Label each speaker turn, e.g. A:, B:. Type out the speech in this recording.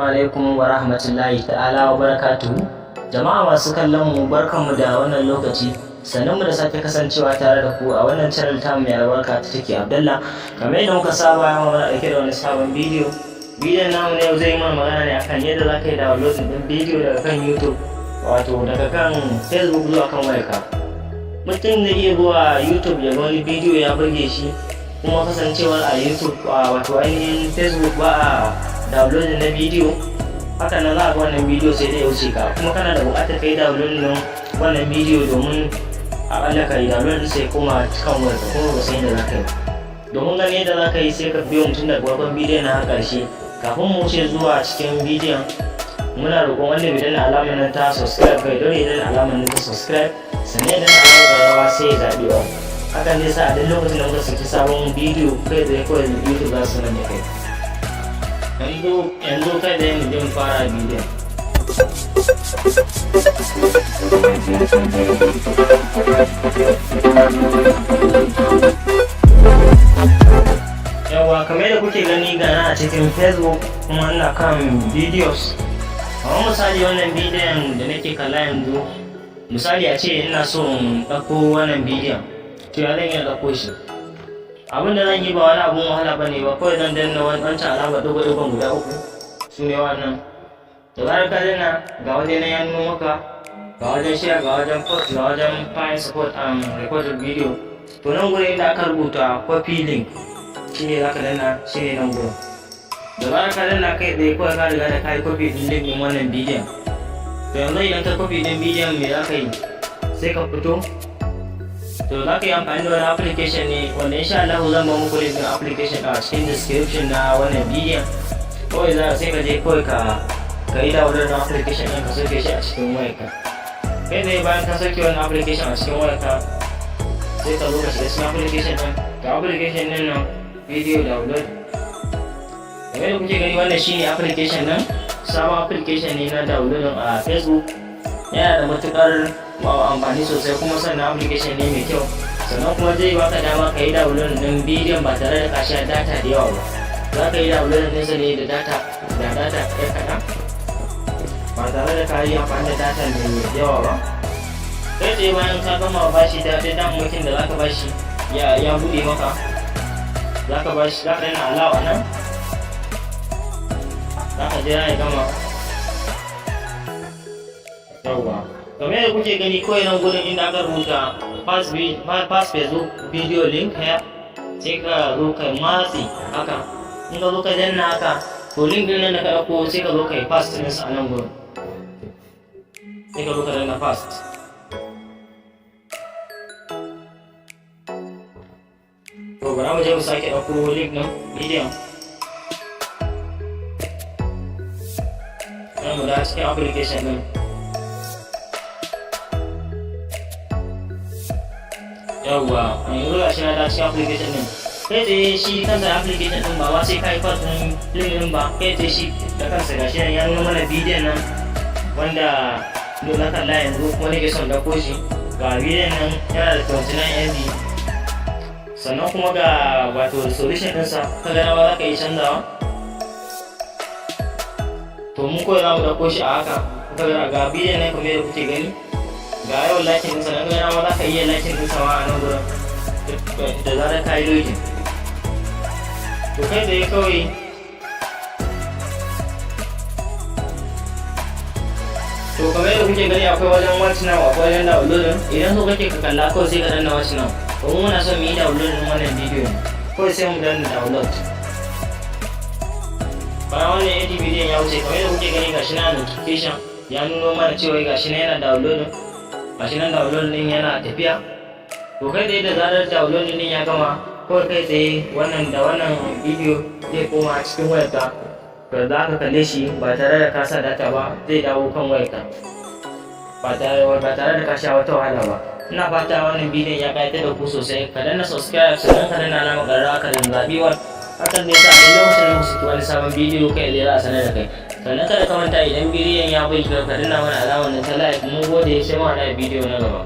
A: Alaikum wa rahmatullahi ta'ala wa barakatuhu. Jama'a masu kallon mu, barkanmu da wannan lokaci, sannan mu da sake kasancewa tare da ku a wannan channel ta mai albarka ta Take Abdallah. Kamar yadda muka saba, yau muna dauke da wani sabon bidiyo. Bidiyon namu na yau zai yi mana magana ne akan yadda za ka yi download din bidiyo daga kan YouTube, wato daga kan Facebook zuwa kan wayarka. Mutum zai iya zuwa YouTube ya ga wani bidiyo ya burge shi, kuma kasancewar a YouTube, wato ainihin Facebook, ba a download na bidiyo. Haka nan za a ga wannan bidiyo sai dai ya wuce ka, kuma kana da buƙatar ka yi download na wannan bidiyo domin aƙalla ka yi download sai koma kan wayarka, kuma ba san yadda za ka yi. Domin ganin yadda za ka yi, sai ka biyo mutum daga farkon bidiyon na har ƙarshe. Kafin mu wuce zuwa cikin bidiyon, muna roƙon wanda bai danna alamar nan ta subscribe kai dole ya danna alamar nan ta subscribe, sannan ya danna alamar ƙararrawa, sai ya zaɓi all. Hakan zai sa a duk lokacin da muka saki sabon bidiyo, kai tsaye kawai YouTube za su sanar da kai. Yanzu kai tsaye mu je mu fara bidiyon. Yawwa, kamar yadda kuke gani, gana a cikin Facebook kuma ina kan videos. Kamar misali wannan bidiyon da nake kalla yanzu, misali a ce ina so in ɗauko wannan bidiyon, to ya zan iya ɗauko shi? Abin da zan yi ba wani abun wahala ba ne ba, kawai zan danna wancan alamar ɗigo-ɗigon guda uku, su ne wannan. Da zarar ka danna, ga waje na ya nuno maka, ga wajen share, ga wajen post, ga wajen find, support and recorded video. To, nan gurin inda aka rubuta "copy link" shine zaka danna, shine nan gurin. Da zarar ka danna, kai tsaye kawai ka riga da ka yi copy din link din wannan bidiyon. To, yanzu idan ka copy din bidiyon, me za ka yi? Sai ka fito. To, za ka yi amfani da wani application ne wanda insha Allah zan ba muku link din application a cikin description na wannan bidiyon. Kawai za sai ka je kawai ka yi download na application ɗin, ka sauke shi a cikin wayarka. Kai tsaye bayan ka sauke wannan application a cikin wayarka, sai ka zo ka shiga cikin application ɗin. Ga application ɗin nan, video download. Kamar yadda kuke gani, wannan shine application ɗin. Sabon application ne na downloading a Facebook. Yana da matukar amfani sosai, kuma sannan application ne mai kyau, sannan kuma zai baka dama ka yi download ɗin bidiyon ba tare da ka sha data da yawa ba. Za ka yi download ɗinsa ne da data ɗaya kaɗan, ba tare da ka yi amfani da data mai yawa ba. Kai tsaye bayan ka gama bashi da damammakin da zaka bashi, ya buɗe maka, zaka bashi, zaka danna allow a nan, zaka jira ya gama. Yawwa, kamar yadda kuke gani, kawai nan gurin inda aka rubuta "Paste Facebook video link here", sai ka zo ka matse haka. In ka zo ka danna haka, to link din nan da ka ɗauko, sai ka zo ka yi paste ɗinsa a nan gurin, sai ka zo ka danna paste. To, bara mu je mu sake ɗauko link ɗin bidiyon, sai mu dawo cikin application ɗin. Yawwa, yanzu ga shi na dawo cikin application ɗin. Kai tsaye shi kansa application ɗin, ba ma sai ka yi paste ɗin link ɗin ba, kai tsaye shi da kansa gashi nan ya nuna mana bidiyon nan wanda na kalla yanzu kuma nake son ɗauko shi. Ga bidiyon nan, yana da 29 MB, sannan kuma ga wato resolution ɗinsa, ka ga nawa za ka yi canzawa. To, mun kawai za mu ɗauko shi a haka. Ka ga bidiyon nan kamar yadda kuke gani, ga yawan liking ɗinsa nan, ga ma za ka iya liking ɗinsa ma a nan gurin da zarar ka yi login. To, kai tsaye kawai, to, kamar yadda kuke gani, akwai wajen watch now, akwai wajen downloading. Idan so kake ka kalla, kawai sai ka danna watch now. Domin muna son mu yi download din wannan bidiyo ne, kawai sai mu danna download. Bayan wannan edit bidiyon ya wuce, kamar yadda kuke gani, gashi na notification ya nuno mana cewa gashi na yana downloading, gashi nan download din yana tafiya. To, kai tsaye da zarar download din ya gama, kawai kai tsaye wannan da wannan bidiyo zai koma cikin wayarka da za ka kalle shi ba tare da ka sa data ba. Zai dawo kan wayarka ba tare da ka sha wata wahala ba. Ina fata wannan bidiyon ya ƙayatar da ku sosai. Ka danna subscribe, sannan ka danna alamar ƙararrawa, ka danna zaɓi wani. Hakan zai sa a duk lokacin da muka saki wani sabon bidiyo, kai tsaye za a sanar da kai. Sannan kada ka manta, idan bidiyon ya burge ka, danna mana alamar nan ta like. Mun gode, sai mu haɗa bidiyo na gaba.